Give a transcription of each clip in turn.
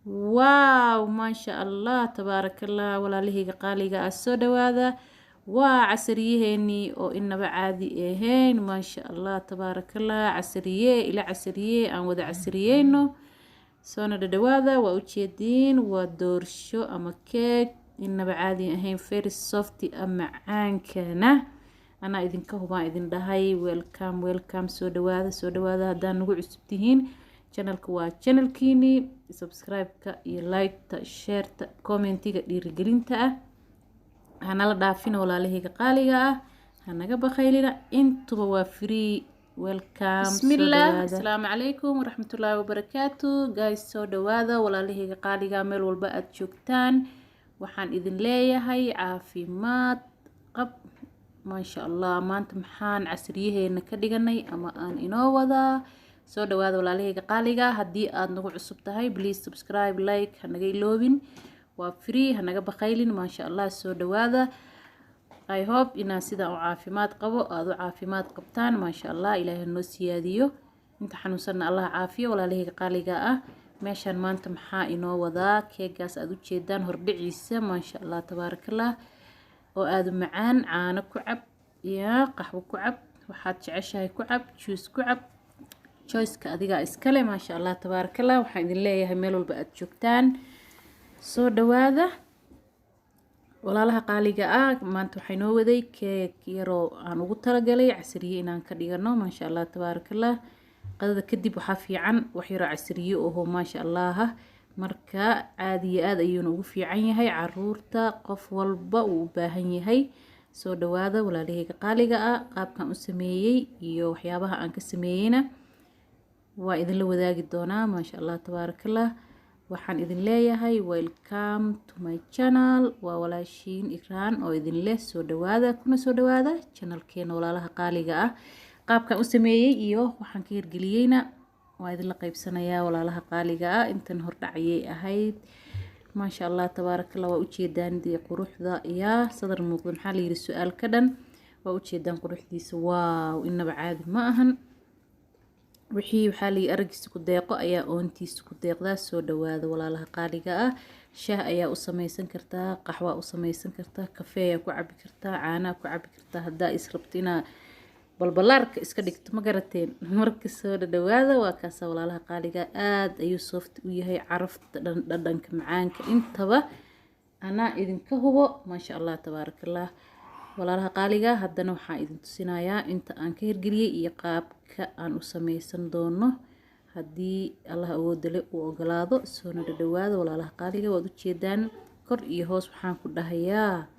Wow, maasha Allah, tabaarakallah. Walaalahayga qaaliga ah, soo dhawaada. Waa casariyaheenii oo inaba caadi ahayn. Maasha Allah, tabaarakallah. Casariye ila casariye, aan wada casariyeyno. Soona dhadhawaada. Waa ujeediin, waa doorsho ama keeg inaba caadi ahayn, very soft, macaankana anaa idinka hubaan idin dhahay. Welcome, welcome, soo dhawaada, soo dhawaada. Haddaan nagu cusub tihiin channelka, waa channelkiini. Subscribe-ka iyo like-ta, share-ta, commentiga dhiirigelinta ah hanala dhaafina. Walaalahayga qaaliga ah, hanaga bakhaylina, intuba waa free. Welcome. Bismillah, asalaamu calaykum waraxmatullaahi wabarakaatu. Guys, soo dhawaada walaalahayga qaaliga, meel walba aada joogtaan. Waxaan idin leeyahay caafimaad qab. Maasha Allah, maanta maxaan casriyaheena ka dhiganay ama aan inoo wadaa? Soo dhawaada walaalahayga qaaliga. Haddii aada nagu cusub tahay, please subscribe, like hanaga iloobin, waa free, hanaga bakhaylin. Maasha Allah, soo dhawaada. I hope inaan sidaan u caafimaad qabo aada u caafimaad qabtaan. Maasha Allah, Ilaahay noo siyaadiyo, inta xanuunsanna Allah caafiyo. Walaalahayga qaaliga ah, meeshaan maanta maxaa inoo wadaa? Keegaas aada ujeedaan hordhiciisa, maasha Allah, tabaarakallah, oo aada u macaan. Caano ku cab iyo qaxwo ku cab, waxaad jeceshahay ku cab, juice ku cab, choiceka adigaa iskale. Maasha Allah, tabaarakallah. Waxaan idin leeyahay meel walba aada joogtaan, soo dhawaada walaalaha qaaliga ah. Maanta waxaa inoo waday keeg yaroo aan ugu talagalay casriye inaan ka dhigano. Maasha Allah, tabaarakallah. Qadada kadib waxaa fiican wax yaroo casriye oho, maasha Allah. Marka aada iyo aada ayuuna ugu fiican yahay caruurta, qof walba uu u baahan yahay. Soo dhawaada walaalahayga qaaliga ah. Qaabkan u sameeyey iyo waxyaabaha aan ka sameeyeyna waa idinla wadaagi doonaa. Maasha Allah, tabaarakallah. Waxaan idin leeyahay welcome to my channel. Waa walaashiin Ikraan oo idin leh soo dhawaada, kuna soo dhawaada channelkeena. Walaalaha qaaliga ah, qaabkan u sameeyey iyo waxaan ka hirgeliyeyna waa idinla qaybsanayaa. Walaalaha qaaliga ah, intan hordhacayay ahayd. Maasha Allah, tabaarakallah. Waa ujeedaan dee quruxda iyo sadar muuqda. Maxaa layidhi? Su-aal ka dhan. Waa ujeedaan quruxdiisa. Wow, inaba caadi ma ahan. Wixii waxaa layihi aragiisa ku deeqo ayaa oontiisa ku deeqdaa. Soo dhawaada walaalaha qaaliga ah. Shaah ayaa u sameysan kartaa, qaxwaa u sameysan kartaa, kafee ayaa ku cabi kartaa, caanaa ku cabi kartaa, haddaa is rabto inaa balbalaarka iska dhigto. Ma garateen? Marka soo dhadhawaada. Waa kaasa walaalaha qaaliga, aada ayuu soft u yahay. Carafta, dhadhanka, macaanka, intaba anaa idinka hubo. Maasha Allah, tabaarakallah. Walaalaha qaaliga, haddana waxaan idin tusinayaa inta aan ka hirgeliyey iyo qaabka aan u sameysan doono, haddii Allah awoodale uu ogolaado. Soona dhadhawaada walaalaha qaaliga. Waad ujeedaan kor iyo hoos, waxaan ku dhahayaa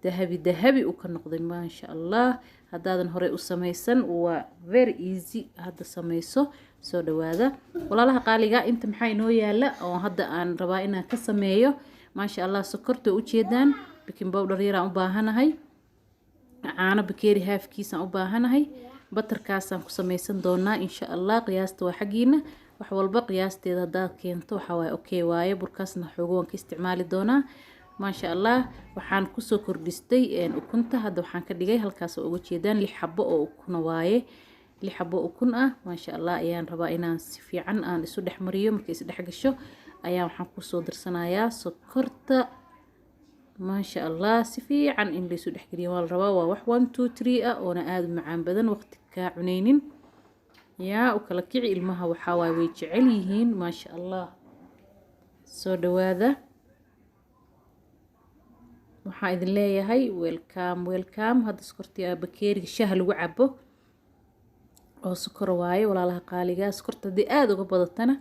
dahabi dahabi uu ka noqday. Maasha Allah. Haddaadan horey u sameysan, waa very easy, hadda sameyso. Soo dhawaada walaalaha qaaliga. Inta maxaa inoo yaala oo hadda aan rabaa inaan ka sameeyo? Maasha Allah, sokorta ujeedaan, baking powder yaraan u baahanahay, caano bakeeri halfkiisaan u baahanahay, butterkaasaan ku sameysan doonaa insha Allah. Qiyaasta waa xaggiina, wax walba qiyaasteeda haddaad keento waxaa waaye okay waaye. Burkaasna xoogo waan ka isticmaali doonaa. Maasha Allah, waxaan kusoo kordhistay ukunta. Hadda waxaan ka dhigay halkaas oo uga jeedaan lix xabo oo ukuna waaye, lix xabo ukun ah. Maasha Allah, ayaan rabaa inaan si fiican aan isu dhex mariyo. Markay is dhex gasho ayaa waxaan kusoo darsanayaa sokorta. Maasha Allah, si fiican in laysu dhexgeliyo waa la rabaa. Waa wax one two three ah oona aada u macaan badan, waqti kaa cuneynin. Yaa u kala kici ilmaha, waxaa waaye way jecel yihiin. Maasha Allah, soo dhawaada. Waxaan idin leeyahay welcome, welcome. Hadda sokortii bakeeriga shaha lagu cabo oo sokor waaye. Walaalaha qaaliga, sokorta haddii aada uga badatana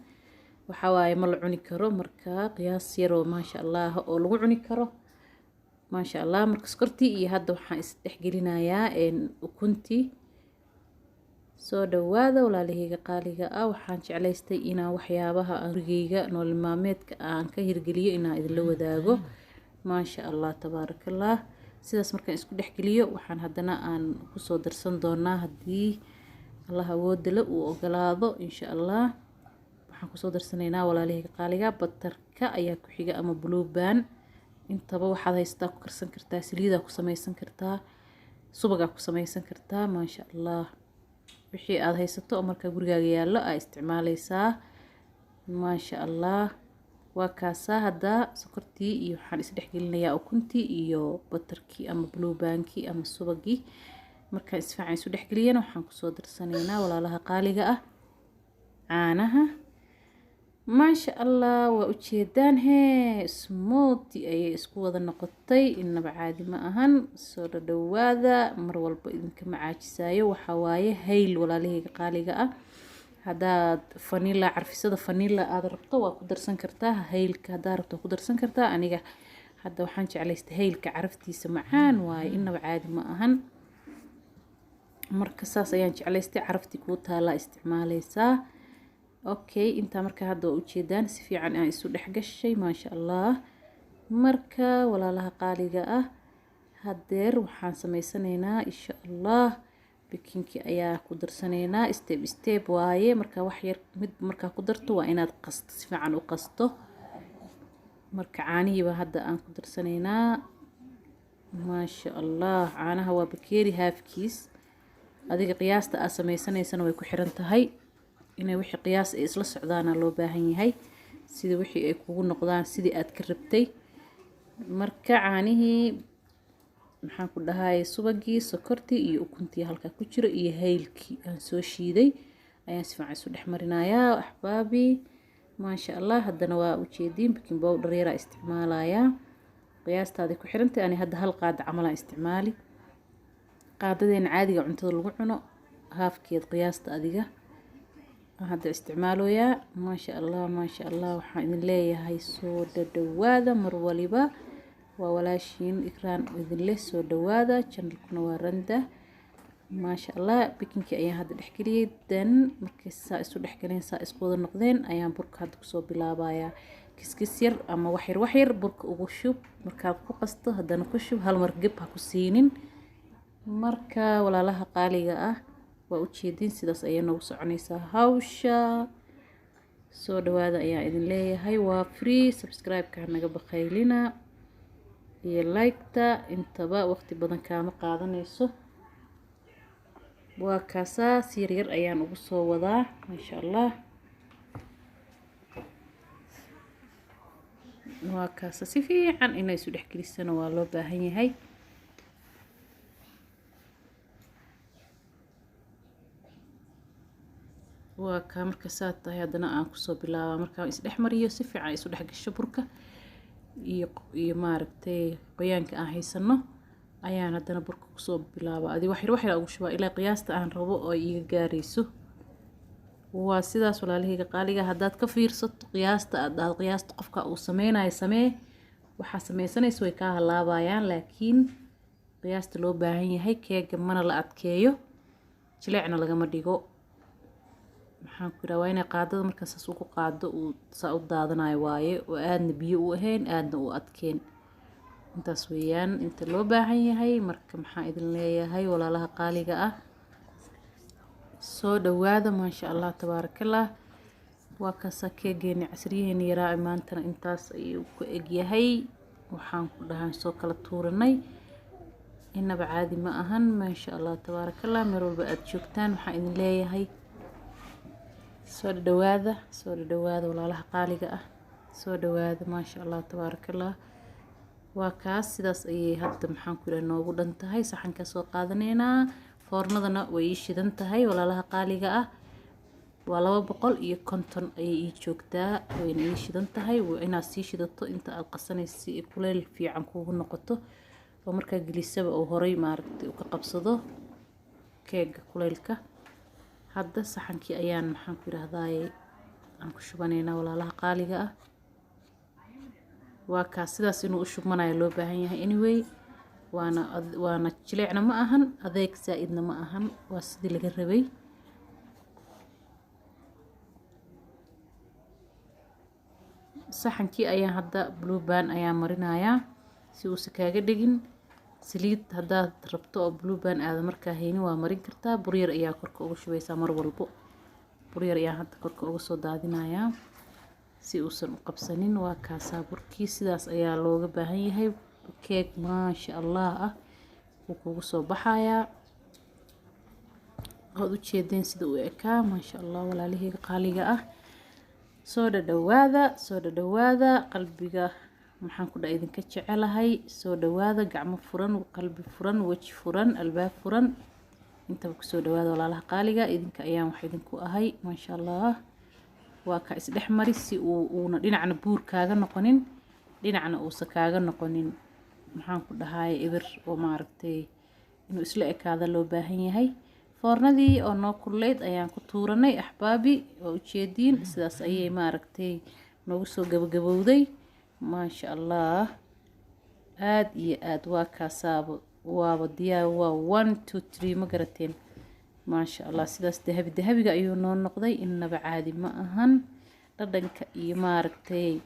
waxaa waaye ma la cuni karo. Marka qiyaas yaroo maasha Allah oo lagu cuni karo. Maasha Allah. Marka sokortii iyo hadda waxaan isdhexgelinayaa ukuntii. Soo dhawaada walaalahayga qaaliga ah. Waxaan jeclaystay inaan waxyaabaha gurigeyga nolol maalmeedka aan ka hirgeliyo inaan idinla wadaago. Maasha Allah, tabaarakallah. Sidaas markaan isku dhexgeliyo, waxaan haddana aan kusoo darsan doonaa, haddii Allah awoodale uu ogolaado insha Allah, waxaan kusoo darsanaynaa walaalahayga qaaliga, butterka ayaa ku xiga ama Blue Band. Intaba waxaad haystaa ku karsan kartaa, saliidaa ku samaysan kartaa, subagaa ku samaysan kartaa. Maasha Allah, wixii aada haysato oo markaa gurigaaga yaallo aa isticmaaleysaa. Maasha Allah. Waa kaasaa hadda sokortii iyo waxaan isdhexgelinayaa ukuntii iyo butterkii ama Blue Bandkii ama subagii. Markaan isfiican isu dhexgeliyana, waxaan kusoo darsanaynaa, walaalaha qaaliga ah, caanaha. Maasha Allah, waa ujeedaan hee, smooth ayay isku wada noqotay, inaba caadi ma ahan. Soo dhadhawaada, mar walba idinkama caajisaayo. Waxaa waaye hayl, walaalahayga qaaliga ah. Haddaad vanilla, carfisada vanilla aad rabto, waa ku darsan kartaa. Haylka haddaad rabto, waa ku darsan kartaa. Aniga hadda waxaan jeclaystay haylka, caraftiisa macaan waaye, inaba caadi ma ahan. Marka saas ayaan jeclaystay. Caraftii kuu taalaa isticmaaleysaa. Okay, intaa marka hadda waa ujeedaan, si fiican aan isu dhex gashay, maasha Allah. Marka walaalaha qaaliga ah, haddeer waxaan sameysanaynaa, insha Allah, bakingkii ayaa ku darsanaynaa. Step step waaye. Marka wax yar mid markaa ku darto, waa inaad qasto, si fiican u qasto. Marka caanihiiba hadda aan ku darsanaynaa, maasha Allah. Caanaha waa bakeeri halfkiis. Adiga qiyaasta aad sameysanaysana way ku xiran tahay. Inay wixii qiyaas ay isla socdaana loo baahan yahay, sida wixii ay kugu noqdaan sidii aad ka rabtay. Marka caanihii, maxaan ku dhahay, subagii, sokortii iyo ukuntii halkaa ku jiro iyo haylkii aan soo shiiday ayaan si fiican isu dhex marinayaa, axbaabi, maasha Allah. Haddana waa ujeediin, baking powder yaraa isticmaalayaa. Qiyaastaadii ku xirantay. Ani hadda hal qaada camalaan isticmaali, qaadadeena caadiga cuntada lagu cuno halfkeed qiyaasta adiga hadda isticmaaloyaa. Maasha Allah, maasha Allah. Waxaan idin leeyahay soo dhadhawaada mar waliba. Waa walaashiin Ikraan idin leh, soo dhawaada. Channelkuna waa Randa. Maasha Allah, bakingkii ayaan hadda dhexgeliyey. Dan markay saa isu dhexgaleen, saa isku wada noqdeen, ayaan burka hadda kusoo bilaabayaa. Kiskis yar ama waxyar waxyar burka ugu shub. Markaad ku qasto, haddana ku shub, hal mar geb ha ku siinin. Marka walaalaha qaaliga ah, waa ujeedin, sidaas ayay noogu soconaysaa hawsha. Soo dhawaada ayaan idin leeyahay. Waa free. Subscribe-ka hanaga baqaylina iyo like-ta intaba, waqti badan kaama qaadanayso. Waa kaasaa, si yaryar ayaan ugu soo wadaa, maasha Allah. Waa kaasa, si fiican inay isu dhexgelisana waa loo baahan yahay. Waa kaa. Marka saa tahay, haddana aan kusoo bilaabaa. Markaan isdhex mariyo, si fiican isu dhex gasho burka iyo maaragtay qoyaanka aan haysano, ayaan haddana burka kusoo bilaabaa. Adi waxyar waxyar ugu shubaa ilaa qiyaasta aan rabo oo iiga gaarayso. Waa sidaas, walaalahayga qaaliga. Haddaad ka fiirsato qiyaasta, aad dhahdo qiyaasta qofka uu sameynayo samee, waxaa sameysanaysa way kaa halaabayaan. Laakiin qiyaasta loo baahan yahay, keega mana la adkeeyo, jileecna lagama dhigo. Maxaan ku yidhaha, waa inay qaadada markaa saas ugu qaado uu saa u daadanayo waaye, oo aadna biyo u ahayn, aadna u adkeen. Intaas weeyaan inta loo baahan yahay. Marka maxaan idin leeyahay, walaalaha qaaliga ah, soo dhawaada, maasha Allah, tabaarakallah. Waa kaasa keegeeni casriyaheeni yaraa, maantana intaas ayuu ku egyahay. Waxaan ku dhahaan soo kala tuuranay, inaba caadi ma ahan, maasha Allah, tabaarakallah. Meel walba aada joogtaan, waxaan idin leeyahay soo dhawaada, soo dhawaada, walaalaha qaaliga ah, soo dhawaada, maasha Allah, tabaarakallah. Waa kaas, sidaas ayay hadda, maxaan ku yidhaha, noogu dhan tahay. Saxankaa soo qaadanaynaa. Foornadana way ii shidan tahay, walaalaha qaaliga ah. Waa 250 ayay ii joogtaa, wayna ii shidan tahay. Waa inaad sii shidato inta aad qasanayso, si ay kuleyl fiican kuugu noqoto, oo markaa gelisaba uu horay, maaragtay, u ka qabsado keega kuleylka. Hadda saxankii ayaan, maxaan ku yidhahdaaye, aan ku shubanaynaa, walaalaha qaaliga ah. Waa kaas, sidaas inuu u shubmanayo loo baahan yahay. Anyway, waana jileecna ma ahan, adeeg saa-idna ma ahan, waa sidii laga rabay. Saxankii ayaan hadda Blue Band ayaan marinayaa, si uusa kaaga dhigin. Saliid haddaad rabto oo Blue Band aada markaa haynin, waa marin kartaa. Bur yar ayaa korka uga shubaysaa mar walbo. Bur yar ayaan hadda korka uga soo daadinayaa si uusan u qabsanin. Waa kaasaa burkii, sidaas ayaa looga baahan yahay. Keeg maasha Allah ah wuu kugu soo baxayaa. Waad ujeedeen sida uu ekaa, maasha Allah, walaalaheyga qaaliga ah. Soo dhadhawaada, soo dhadhawaada. Qalbiga maxaan ku dhaha idinka jecelahay. Soo dhawaada, gacmo furan, qalbi furan, weji furan, albaab furan intaba kusoo dhawaada, walaalaha qaaliga. Idinka ayaan wax idinku ahay. Maasha Allah, waa ka isdhex mari si uu uuna dhinacna buur kaaga noqonin, dhinacna uusa kaaga noqonin, maxaan ku dhahay, ibir oo maaragtay inuu isla ekaada loo baahan yahay. Foornadii oo noo kulleyd ayaan ku tuuranay, axbaabi. Waa ujeediin, sidaas ayay maaragtay noogu soo gabagabowday. Maasha Allah, aada iyo aada waa kaasaaba, waaba diyaar, waa one two three, ma garateen? Maasha Allah, sidaas dahabi dahabiga ayuu noo noqday. Innaba caadi ma ahan dhadhanka iyo maaragtay.